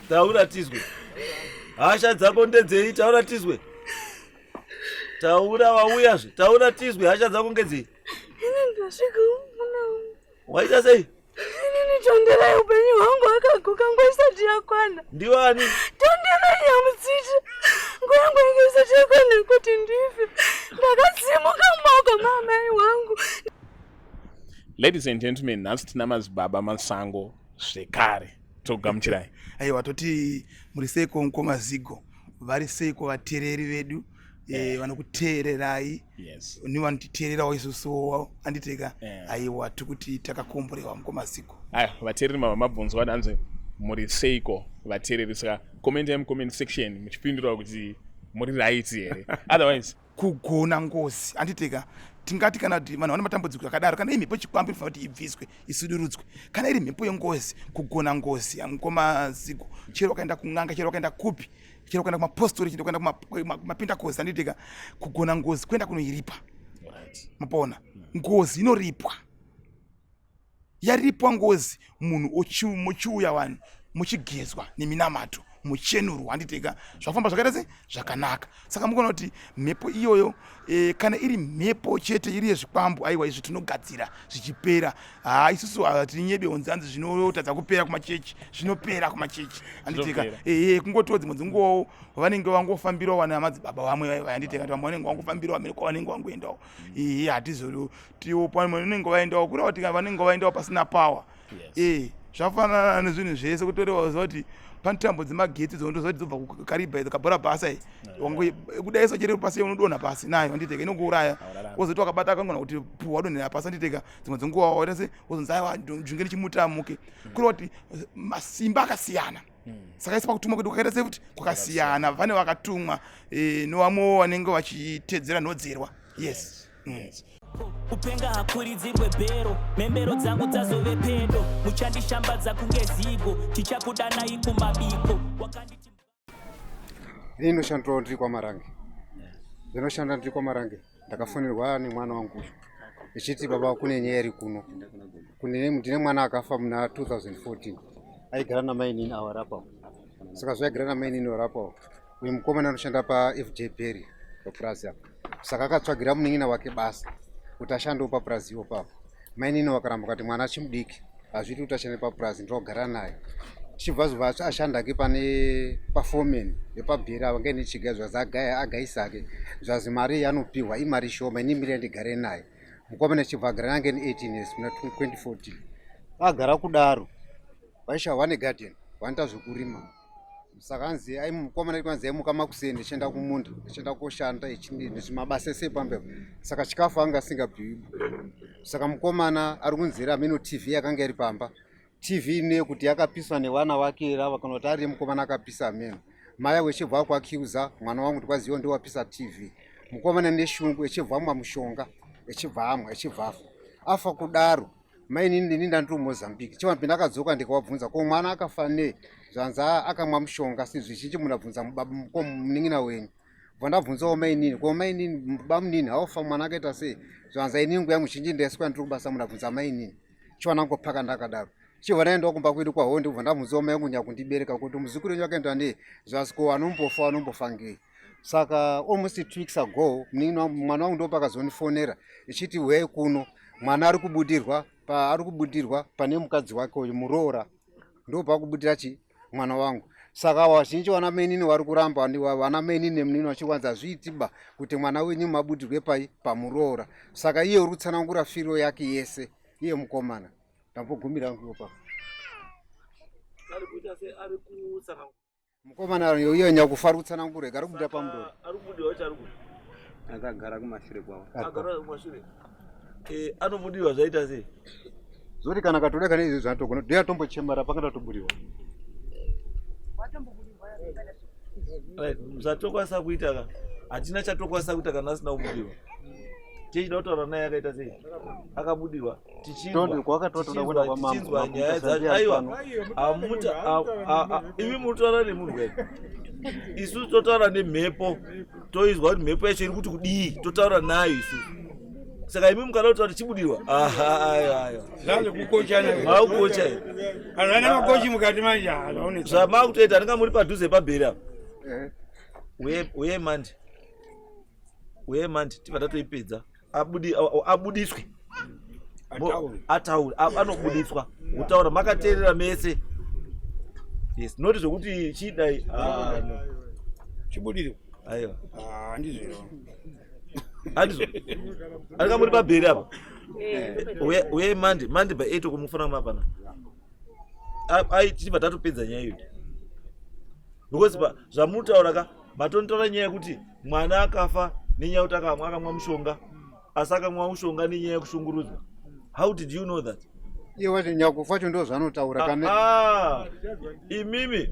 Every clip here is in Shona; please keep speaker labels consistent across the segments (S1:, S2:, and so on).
S1: Taura tizwe. Hasha dzako ndedzei? Taura tizwe. Taura wauyazve. Taura tizwe hasha dzako ngedzei?
S2: Ini ndasvika mwana wangu.
S1: Waita sei?
S2: Inini tonderai upenyu hwangu hwakaguka nguva isati yakwana.
S1: Ndiwani?
S2: Tonderai nyamutsita. Nguva yangu yange isati yakwana kuti ndife. Ndakasimuka mumaoko maamai wangu.
S3: Ladies and gentlemen, nhasi tina madzibaba Masango zvekare. Togamuchirai.
S4: Aiwa toti muri seiko mukoma Zigo, vari seiko vateereri vedu eh, vanokuteererai
S3: Yes.
S4: nevanotiteererawo isusuwo anditeka
S3: Yeah.
S4: aiwa tikuti takakomborewa mukoma Zigo.
S3: Aya, vateereri mava mabvunzwa danzi muri seiko vateereri saka commentai mucomment section muchipindura kuti muri right here. Otherwise
S4: Kugona ngozi anditeka tingati kana kuti vanhu vane matambudziko akadaro kana iri mhepo chikwambo inofanira kuti ibviswe isudurudzwe kana iri mhepo yengozi kugona ngozi mukoma Zigo chero wakaenda kun'anga chero wakaenda kupi chero kuenda kumapostori chero kuenda kumapindakozi anditeka kugona ngozi kuenda kunoiripa
S3: right.
S4: mapona ngozi inoripwa yaripwa ngozi munhu mochiuya vanhu muchigezwa neminamato muchenurwa handiteka zvafamba zvakaita se zvakanaka saka mukuona kuti mhepo iyoyo e, kana iri mhepo chete iri yezvikwambo aiwa izvi tinogadzira zvichipera haa isusu hatinyebe onzi hanzi zvinotadza kupera kumachechi zvinopera kumachechi handiteka ehe kungotiwo dzimwe dzinguvawo vanenge vangofambirawo vana madzibaba vamwe handiteka kuti vamwe vanenge vangofambirawo vamene kwavanenge vangoendawo ehe hatizo tiwo pamwe vanenge vaendawo kureva kuti vanenge vaendawo pasina power ee zvafanana nezvinhu zvese kutorewa ziva kuti pane tambo dzemagetsi dzonotoziva kuti dzobva kukaribha idzo kabhora basa iyi kudai sochere pasi unodonha pasi nayo anditeka inokuuraya wozoti wakabata akangona kuti pu wadonhera pasi anditeka dzimwe dzenguva waita se wozonzi aiwa junge ndichimuti amuke kureva kuti masimba akasiyana saka isi pakutumwa kwedu kwakaita sekuti kwakasiyana pane vakatumwa eh, nevamwewo vanenge vachitedzera nhodzerwa yes
S3: Yes.
S5: Kupenga hakuridzirwe bhero, mhembero dzangu dzazove pedo, muchandishambadza kunge zigo, tichakudanai kumabiko. Wakanditi
S6: Ini ndoshandirawo ndiri kwaMarange. Ndinoshanda ndiri kwaMarange. Ndakafonerwa nemwana wangu uyu echiti baba kune nyaya iri kuno. Kune ndine mwana akafa muna 2014 aigara namainini awa rapa. Saka zvaigara namainini warapa uyu mukomana anoshanda paFJ Perry papurazi apa. Saka akatsvagira munin'ina wake basa kuti ashandewo papurazi iwo papo. Mainini wakaramba kati mwana achimudiki hazviiti kuti ashande papurazi ndogara naye. Tichibva zuva ashanda ke pane paforeman vepabheri ava ngene chiga zvazi agaya agaisa ake zvazi mari yaanopiwa imari shoma ini miri ndigare naye. Mukomana achibva agara nange 18 years muna 2014. Agara kudaro vaisha vane garden vanoita zvekurima saka hanzi mukomana kwanzi aimuka makuseni achienda kumunda achienda koshanda mabasa ese epamba saka chikafu anga asingabviwi saka mukomana ari kunzira ameno tv yakanga iri pamba tv ine kuti yakapiswa nevana vake here ava kana kuti ari mukomana akapisa ameno mai avo echibva akuakiuza mwana wangu ndikwaziwa ndiwapisa tv mukomana neshungu echibva amwa mushonga echibva amwa echibva afa afa kudaro Mainini ndini ndandiri kuMozambique chivambi ndakadzoka ndikavabvunza ko mwana akafa nei zvanzi akamwa mushonga asi zvizhinji munabvunza munin'ina wenyu bva ndabvunzawo mainini ko mainini bamunini haufa mwana akaita sei zvanzi inini nguva yangu zhinji ndaiswa ndiri kubasa munabvunza mainini chiwana ngopaka ndakadaro chibva ndaendawo kumba kwedu kwahonde kubva ndabvunzawo mai yangu nyakundibereka kuti muzukuru wenyu akaenda nei zvanzi ko anombofa anombofa ngei saka almost two weeks ago mwana wangu ndopakazondifonera ichiti huyai kuno mwana ari kubudirwa paari kubudirwa pane mukadzi wake uyu muroora ndopakubudira chi mwana wangu saka vazhinji vana mainini vari kuramba vana mainini nemunini vachiwanza zviitiba kuti mwana wenyu mabudirwe pai pamuroora saka iye uri kutsanangura firo yake yese iye mukomana ndambogumira nguo pa Mukomana uyo nyakufa ari kutsanangura ega ari kubuda pamudoro.
S1: Ari kubudiwa wacho ari kupi?
S7: Akagara kumashure kwavo.
S1: Agara kumashure. Eh, anobudiwa zvaita sei?
S6: Zoti kana katoda kana izvi zvatogona ndiye atombochemara panga tatobudiwa.
S1: Right, zvatokwanisa kuita ka hatina chatokwanisa kuita kana asina kubudiwa. Tichida kutaura naye akaita sei? Akabudiwa. tichinzwa nyaya dzacho aiwa amuta imi munotaura nemunhu wedu isu totaura nemhepo toizwa kuti mhepo yacho iri kuti kudii totaura nayo isusu. Saka imi mukada kutaura kuti chibudirwa. Aha, ayo ayo.
S8: Zvazvekukochana.
S1: Makukocha.
S8: Hazvana makochi mukati manje hazvaoneka.
S1: Zvamakutoita ndinga muri padhuze pabheri apa. Eh. Uye uye manje. Uye manje tibva tatoipedza. Abudi abudiswe. Ataure. Anobudiswa. Kutaura makateerera mese. Yes, not zvekuti chidai. Ah, no.
S8: Chibudirwa.
S1: Aiwa.
S8: Ah, handizvo.
S1: Handizvo. Andika muri pabheri apa. Eh, uye Monday, Monday by 8 kumufanira mapana. Ai tichibva tatopedza nyaya iyo. Because pa zvamunotaura ka matonitaura nyaya yekuti mwana akafa nenyaya yekuti akamwa akamwa mushonga asi akamwa mushonga nenyaya yekushungurudzwa. How did you know that?
S6: Iye wacho nyakufa wacho ndo zvanotaura
S1: kana. Ah, imimi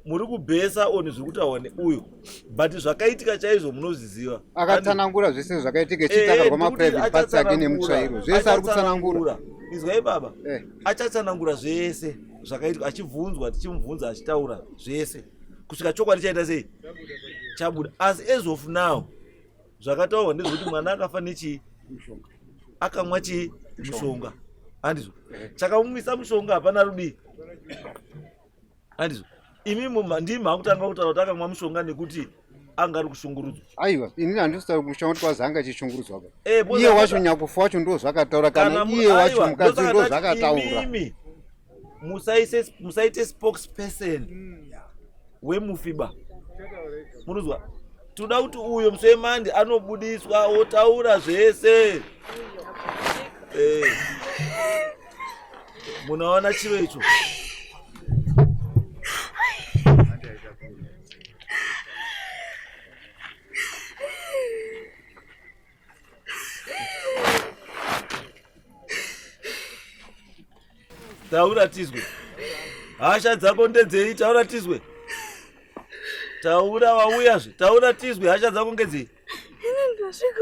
S1: muri kubhesa on zviri kutaurwa neuyo but zvakaitika chaizvo munozviziva
S6: akatsanangura zvese zvakaitika echitakarwa eh, maprivate parts ake nemutsvairo zvese ari kutsanangura
S1: izwai baba eh. achatsanangura zvese zvakaitika achibvunzwa tichimubvunza achitaura zvese kusvika chokwadi chaita sei chabuda asi as of now zvakataurwa ndezvekuti mwana akafa nechii akamwa chii mushonga handizvo eh. chakamumwisa mushonga hapana rudii handizvo imi ndimi makutanga kutaura kuti akamwa mushonga nekuti anga ari kushungurudzwa
S6: aiwa ini handisitauri mushonga kuti kwazi anga achishungurudzwa ba eh, iye wacho nyakufa wacho ndo zvakataura kana iye wacho mukadzi ndo zvakataura
S1: musaite spokesperson wemufi ba munozwa toda kuti uyo musemandi anobudiswa otaura zvese eh. Munaona chiro icho? Taura tizwe. Hasha dzako ndedzei? Taura tizwe. Taura wauyazve. Taura tizwe hasha dzako ngedzei?
S2: Ini ndasvika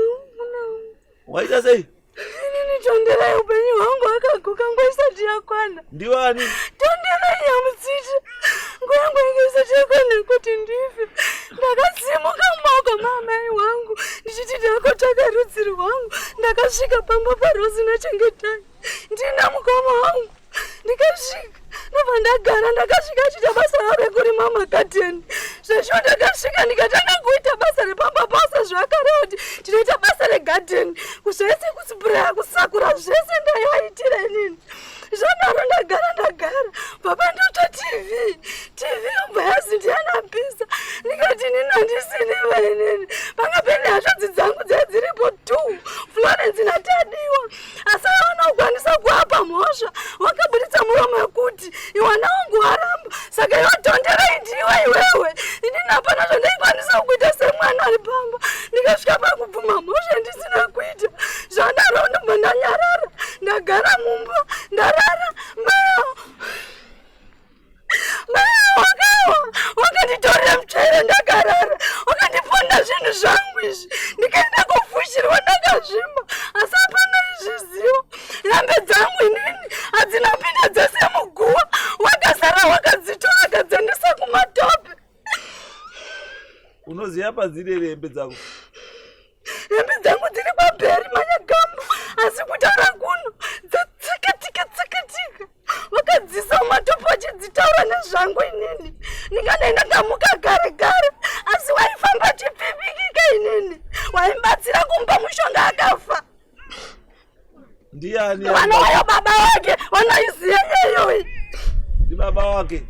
S1: Waita sei?
S2: Inini tonderai upenyu hwangu hwakaguka nguva isati yakwana.
S1: Ndiwani?
S2: Tonderai nyamutsiti. Nguva yangu yange isati yakwana kuti ndife. Ndakasimuka mumaoko maamai wangu ndichiti ndakotsvaka rudzi rwangu. Ndakasvika pamba paRosi naChengetai ndina mukoma wangu. Ndikasvika ndobva ndagara ndakasvika achiita basa ravo rekurima magadheni zveshuwa ndakasvika ndikatanga kuita basa repamba pose zvakareva kuti tinoita basa regadheni zvese kuspraya kusakura zvese ndaivaitira inini zvadaro ndagara ndagara baba ndotsva tv tv yobva yazi ndiyanapisa ndikati inini handisiniva inini panga pene hanzvadzi dzangu dzai dziripo two florence natadiwa asi aona kukwanisa kuapa mhosva wakaburitsa muromo wekuti iwana wangu waramba saka iwe tonderai ndiwe iwewe inini hapana zvandaikwanisa kuita semwana ari pamba ndikasvika pakubvuma mhosva ndisina kuita zvadaro ndobva ndanyarara ndagara mumba ndarara mayo Wakawa wakanditorera mutsvairo ndakarara wakandiponda zvinhu zvangu izvi ndikaenda kofushirwa ndakazvimba asi hapana izvizivo hembe dzangu inini hadzina pinda dzese muguwa wakasara wakadzitora akadziendesa kumatope
S1: unoziva padziri here hembe dzako
S2: hembe dzangu dziri pabheri manyagambo asi kutaura kuno dzatsakatika tsakatika vakadzisa matopo achidzitaura nezvangu inini ndingadai ndakamuka kare kare asi waifamba achipfipikika inini waimbatsira kumupa mushonga akafa
S1: ndiani
S2: vanowayo baba wake vanoiziva iyoyi
S1: ndibaba wake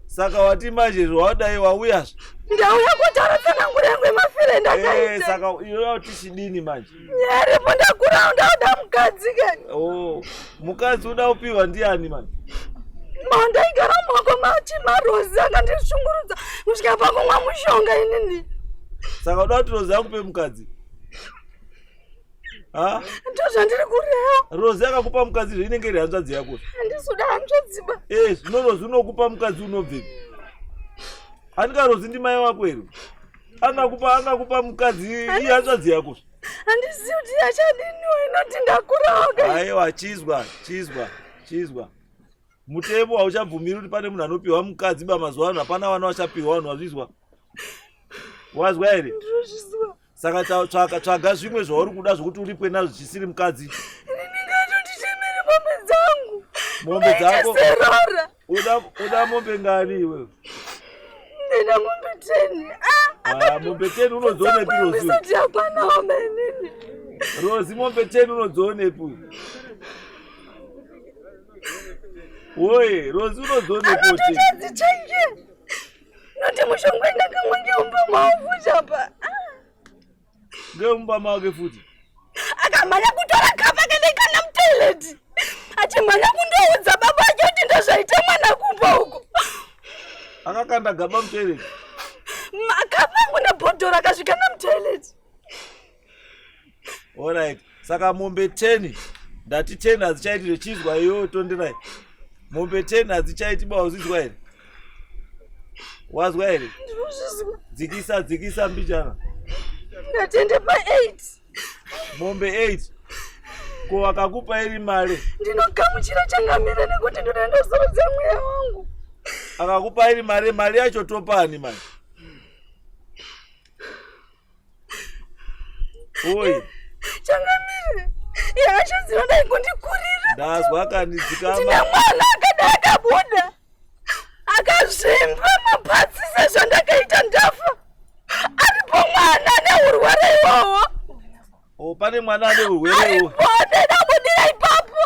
S1: saka wati manje zvawadai wauyazve
S2: ndauya kutaura tsananguro yangu yemafiro endakaita
S1: eh, saka iwe tichidini manje
S2: nyaripo ndakura ndauda mukadzi kani
S1: oh, mukadzi uda kupiwa ndiani manje
S2: mandaigara mumaoko machi marozi akandishungurudza kusvika pakumwa mushonga inini
S1: saka uda kuti rozi akupe mukadzi
S2: ndozvandiri kureva
S1: rozi akakupa mukadzi zve inenge iri hanzvadzi yako
S2: handisuda hanzvadzi ba
S1: e zvino rozi unokupa mukadzi unobvepi handika rozi ndimai wako here angakupa angakupa mukadzi ihanzvadzi yako
S2: handizivi kuti yachadiniwo inoti ndakurawo
S1: aiwa chizwa chizwa chizwa mutemo hauchabvumiri kuti pane munhu anopiwa mukadzi ba mazuva ano hapana vana vachapiwa vanhu vazvizwa wazwa here Saka tsvaga tsvaga zvimwe zvauri kuda zvokuti uripwe nazvo zvisiri mukadzi.
S2: Ndingatoti mombe dzangu.
S1: Mombe dzako.
S2: Serora.
S1: Uda uda mombe ngani iwe?
S2: Ndina mombe 10.
S1: Ah, ah mombe 10 unodzionepi Rozi?
S2: Isati yakwanawo mainini.
S1: Rozi mombe 10 unodzionepi? Woye, Rozi unodzionepi?
S2: Anototadzichange. Noti mushonga ndakamwa ngeumba mavo futi apa.
S1: Ngeumba make futi.
S2: Akamhanya kutora kapa kende kana mutoilet. Achimhanya kundoudza baba ake kuti ndozvaita mwana kumba uko.
S1: Akakanda gaba mutoilet.
S2: Makapa angu nebhodhoro akasvika namutoilet.
S1: Alright. Saka mombe 10 ndati 10 hadzichaiti zvechizwa iyoyo tonderai. Mombe 10 hadzichaiti ba wazvizwa here? Wazwa here?
S2: Ndinozvizwa.
S1: Dzikisa dzikisa mbichana.
S2: Ndatende pa 8.
S1: Mombe 8. Ko akakupa iri mari?
S2: Ndinogamuchira changamire nekuti ndoda ndozorodza mweya wangu.
S1: Akakupa iri mari, mari yacho topani manje? Oi.
S2: Changamire. Ihasha dzinodai kundikurira.
S1: Ndazwa kani dzikama.
S2: Ndine mwana akadai akabuda. Akazvimba mapatsi sezvandakaita ndafa. Aripo mwana ane urwere iwowo.
S1: Oh, pane mwana ane urwere iwowo.
S2: Aripo ndinobudira ipapo.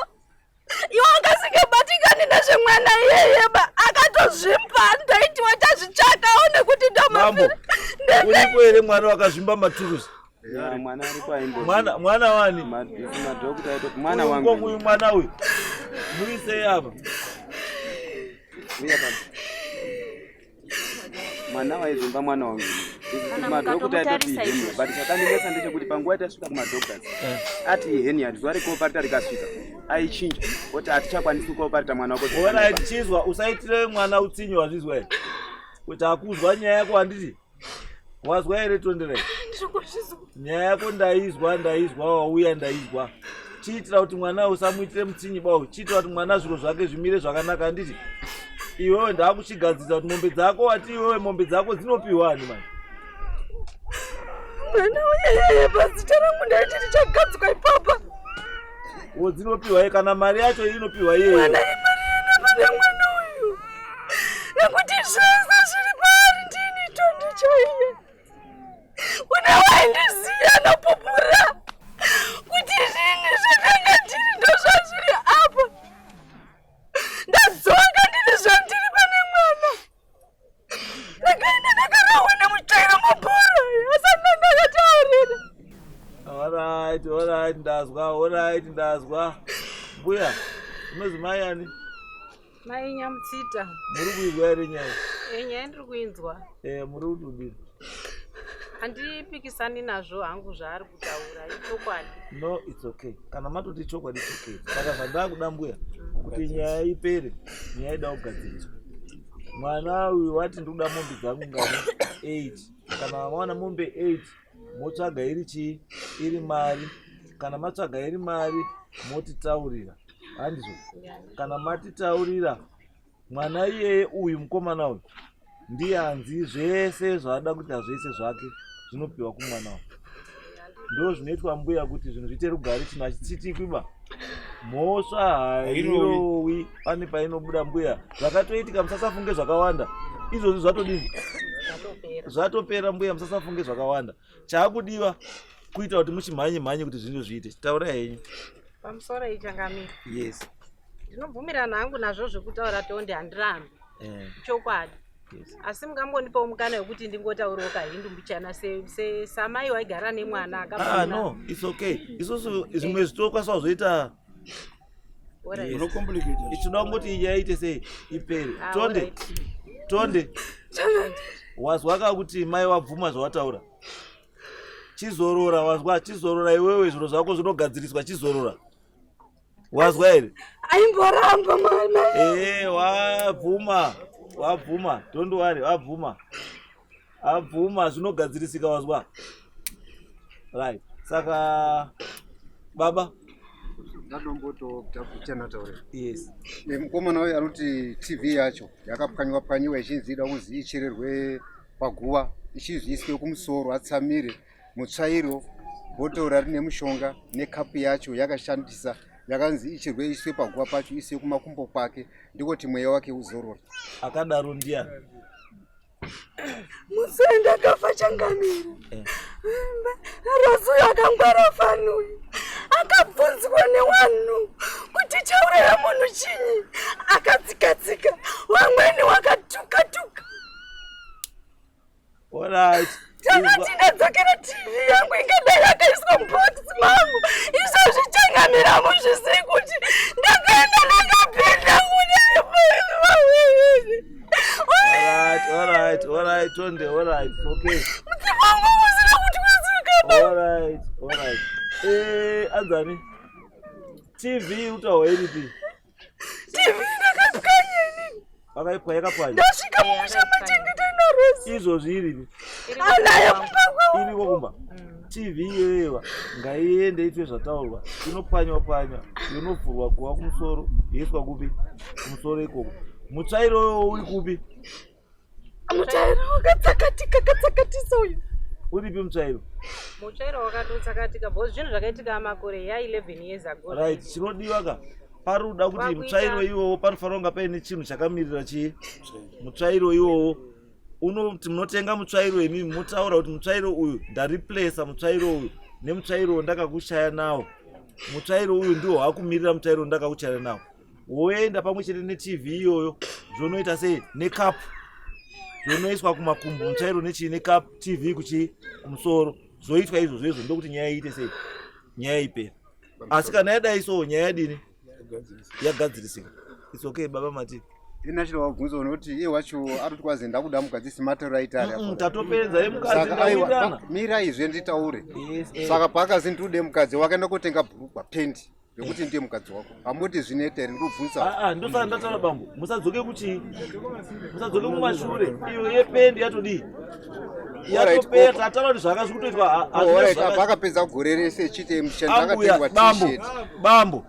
S2: Iwe angasingabatikani nezvemwana iyeye ba akatozvimba ndaiti wachazvitsvakawo nekuti
S1: ndomambo uripo here mwana wakazvimba maturusi
S7: mwana aripo aimbo
S1: mwana mwana wani
S7: madhokota aito mwana wangu
S1: uyu mwana uyu muisei apa
S7: uya baba mwana waizvimba mwana wangu madhokota aitoti ihenia but chakandinetsa ndechekuti panguva yatasvika kumadoctors eh. ati ihenia zuva rekuoparita rikasvika aichinja oti hatichakwanisi kuoparita mwana wako
S1: orit chizwa usaitire mwana utsinye wazvizwa here kuti akuzwa nyaya yako handiti wazwa here tonderai nyaya yako ndaizwa ndaizwa wauya ndaizwa chiitira kuti mwana usamuitire mutsinyi bawo chiitira kuti mwana zviro zvake zvimire zvakanaka handiti iwewe ndaakuchigadzirisa kuti mombe dzako wati iwewe mombe dzako dzinopiwa ani manje
S2: mwana uyeyeye pazita rangu ndaiti tichagadzikwa ipapa
S1: wo dzinopiwa iye kana mari yacho inopiwa iye
S2: mwana imari yena pane mwana uyu nekuti zvese zviri paari ndini tondi chaiye kune waindiziva anopupura kuti zvinhu zvakanga ndiri ndozvazviri apa ndadzoka ndiri zvandiri pane mwana ndakaenda ndakarohwa nemutsvairo mabhora asana ndakataurira
S1: Alright, alright, ndazwa, alright, ndazwa. Mbuya, unozi mai ani?
S9: Mai Nyamutsita.
S1: Muri kuizwa here nyaya?
S9: Eh, nyaya ndiri kuinzwa.
S1: Eh, muri kuti kudini?
S9: Handipikisani nazvo hangu zvaari kutaura, ichokwadi.
S1: No, it's okay. Kana matoti chokwadi it's okay. Saka zvandakuda mbuya kuti nyaya ipere, nyaya ida kugadziriswa. Mwana uyu wati ndikuda mombe dzangu ngani 8. Kana mawana mombe 8 motsvaga iri chii iri mari kana matsvaga iri mari motitaurira handizvo kana matitaurira mwana iyeye uyu mukomana uyu ndiye anzi zvese zvaada kuita zvese zvake zvinopiwa kumwana uyu ndo zvinoitwa mbuya kuti zvinhu zviite rugare chinhu hachitsitikwiba mhosva hairowi pane painobuda mbuya zvakatoitika musasafunge zvakawanda izvozvi zvatodini zvatopera mbuya musasafunge zvakawanda chaakudiwa kuita kuti muchimhanye mhanye kuti zvinhu zviite taura henyu
S9: pamusoro ichangamira
S1: yes
S9: ndinobvumirana hangu nazvo zvekutaura tonde handirambi
S1: eh.
S9: chokwadi yes. asi mungambondipawo mukana wekuti ndingotaurawo kahindu mbichana samai waigara nemwana
S1: akaa ah, no its okay isusu zvimwe zvitokwanisa kuzoita tinoda kungoti inyaya ite sei ipere ah, tonde tonde wazwa ka kuti mai wabvuma zvawataura chizorora wazwa chizorora iwewe zviro zvako zvinogadziriswa chizorora wazwa here
S2: aimboramba mama
S1: ee eh, wabvuma wabvuma don't worry wabvuma abvuma zvinogadzirisika wazwa right saka baba
S6: yes eh, mukomana uyu anoti tv yacho yakapwanywa pwanyiwa ichinzi ida kunzi ichererwe paguva ichinzi iswe kumusoro atsamire. Mutsvairo, bhotoro rine mushonga nekapu yacho yakashandisa yakanzi ichirwe iswe paguva pacho iswe kumakumbo kwake ndikoti mweya wake uzorore.
S1: Akadaro ndiyani?
S2: Musi wandakafa changamire Rozi uyu akangwara fani uyu akabvunzwa newanhu kuti chauraya munhu chinyi akadzikatsika wamweni wakatuka tuka.
S1: Alright.
S2: Takati ndadzokera TV yangu ingadai yakaiswa mubox mangu izvozvi changamira muzvisei kuti ndakaenda ndakapinda kudai.
S1: Alright, alright, alright, Tonde, alright, okay.
S2: Mudzimu wangu usina kutwasuka.
S1: Alright, alright. Eh, anzani? TV utawa iripi?
S2: TV ndakapwanya inini.
S1: Vakaipwa yakapwanya.
S2: Ndasvika mumusha machengeta ina Rose.
S1: Izvozvi iripi?
S2: Anayo kumba
S1: kwavo. Iriko kumba. TV iyoyewa ngaiende itwe zvataurwa. Inopwanywa pwanywa, inovhurwa guva kumusoro, yoiswa kupi? Kumusoro ikoko. Mutsvairo uyo uri kupi?
S2: Mutsvairo wakatsakatika katsakatisa uyu.
S1: Uripi mutsvairo?
S9: Mutsvairo wakatotsakatika because zvinhu zvakaitika makore ya 11 years ago.
S1: Right, chinodiwa ka pari kuda kuti mutsvairo iwowo panofanira kunga paine chinhu chakamirira chii mutsvairo iwowo unoti munotenga mutsvairo imimi motaura kuti mutsvairo uyu ndareplacer mutsvairo uyu nemutsvairo wandakakushaya nawo mutsvairo uyu ndiwo wakumirira mutsvairo wandakakushaya nawo woenda pamwe chete netv iyoyo zvonoita sei nekapu zvonoiswa kumakumbo mutsvairo nechii nekapu tv kuchii kumusoro zvoitwa izvozvo izvo ndokuti nyaya iite sei nyaya ipere asi kana yadai so nyaya yadini yagadzirisika. It's okay baba mati
S6: ina chino wabvunza unoti iye wacho arikuti kwazi ndakuda mukadzi simatero aita ari
S1: apa. Tatopedza ye mukadzi ndawirirana.
S6: Mira izve nditaure. Saka paakazi ndikude mukadzi wakaenda kotenga bhurukwa pendi nekuti ndiye mukadzi wako hamuti zvineta here ndikubvunza.
S1: Ah, ah, ndosaka ndataura bambo musadzoke kuchii musadzoke kumashure iyo yependi yatodii yatopera tataura kuti zvaka zviri kutoitwa
S6: akapedza gore rese echite
S1: ambuya bambo bambo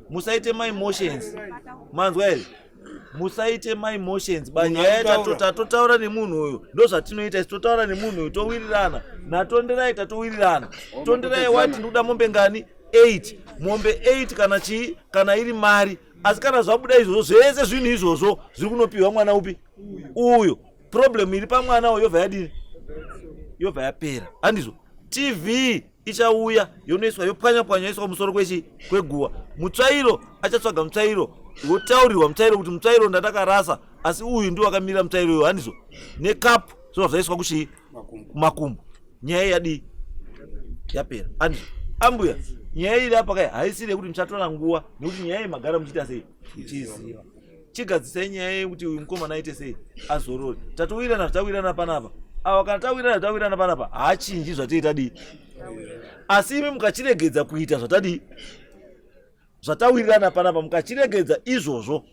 S1: musaite maemotions manzwa here musaite maemotions banyaya tatotaura nemunhu uyu ndozvatinoita isi totaura nemunhu uyu towirirana natonderai tatowirirana tonderai wati ndikuda mombe ngani 8 mombe 8 kana chii kana iri mari asi kana zvabuda izvozvo zvese zvinhu izvozvo zviri kunopiwa mwana upi uyo problem iri pamwana uyo yobva yadini yobva yapera handizvo tv ichauya yonoiswa yopwanya pwanya yoiswa kumusoro kwechi kweguwa mutsvairo achatsvaga mutsvairo wotaurirwa mutsvairo kuti mutsvairo ndatakarasa asi uyu ndiwo akamirira mutsvairo uyo handizvo nekapu zvobva zvaiswa kuchii kumakumbo nyaya yadii yapera handizvo ambuya nyaya iri apa kai haisiri yekuti muchatora nguva nekuti nyaya iyi magara muchiita sei muchiiziva chigadzisai nyaya yekuti uyu mukomana aite sei azorore tatowirirana zvatawirirana panapa ava kana tawirirana zvatawirirana panapa haachinji zvatei tadii asi imi mukachiregedza kuita zvatadii zvatawirirana panapa mukachiregedza izvozvo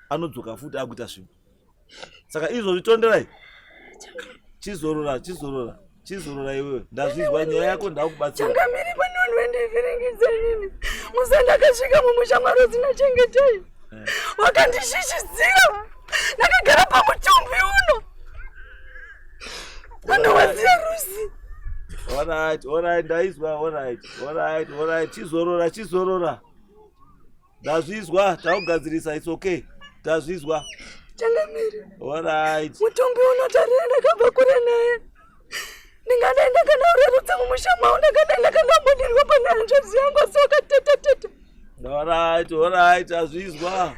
S1: anodzoka futi akuita zvinhu saka izvozvi tonderai chizorora chizorora chizorora iwewe ndazvizwa nyaya yako ndakubatsira
S2: changamiri pane vanhu vandivhiringidza inini musa ndakasvika mumusha marozi nachengetei eh. wakandishishidzira ndakagara pamutumbi uno anowaziya rusi
S1: Alright, alright, ndaizwa, alright, alright, alright, chizorora, chizorora. Ndazvizwa, takugadzirisa, it's okay. Tazvizwa.
S2: Changamire.
S1: Alright.
S2: Mutumbi unotarira ndakabva kure naye. Ndingadai ndakanaurerutsa mumusha mavo, ndakadai ndakanambodirwa pane hanzvadzi yangu asi wakatetetete.
S1: Alright, alright, tazvizwa.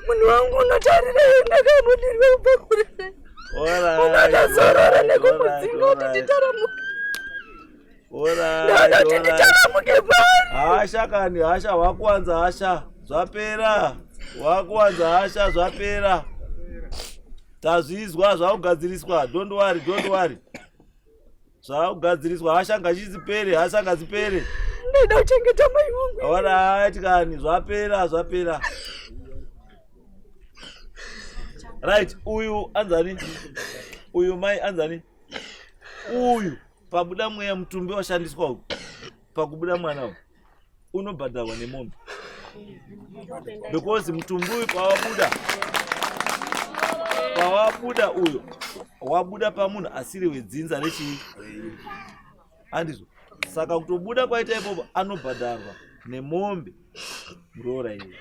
S2: Munhu wangu unotarira iye ndakabudirwa kubva kure naye.
S1: Alright.
S2: Unotazorora nekumudzinga kuti nditaramuke. Ndoda kuti nditaramuke pano.
S1: Hasha kani, hasha wakuwanza hasha. Zvapera. Wakuwanza hasha zvapera. Tazvizwa zvakugadziriswa. Don't worry, don't worry. Zvakugadziriswa hasha ngachizipere, hasha ngadzipere.
S2: Ndoda kuchengeta mai wangu.
S1: Alright kani, zvapera, zvapera. Right, uyu anzani? Uyu mai anzani? Uyu pabuda mweya mutumbi washandiswa uku pakubuda mwana uyu unobhadharwa nemombe because mutumbi uyu pawabuda pawabuda uyo wabuda pamunhu asiri wedzinza rechii Handizvo? Saka kutobuda kwaita ipopo anobhadharwa nemombe muroora iyoyo.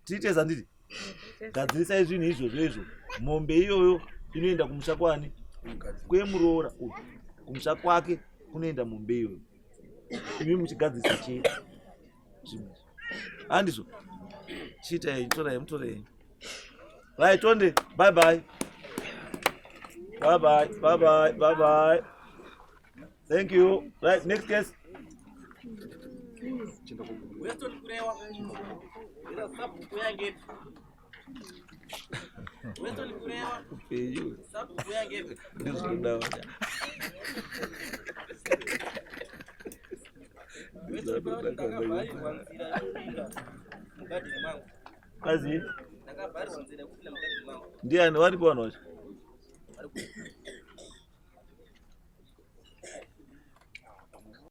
S1: Tiite sanditi gadzirisai zvinhu izvozvo izvo. Mombe iyoyo inoenda kumusha kwani? Kwemuroora uyu. Kumusha kwake kunoenda mombe iyoyo. Imi muchigadzirisa chii? Zvimwe. Handizvo? Chiitai, torai, mutorei. Right, tonde. Bye bye. Bye bye. Bye bye. Bye bye. Thank you. Right, next case. Upenyu. Ndizvinoda. Kazi? Ndiani varipo vanhu vacho?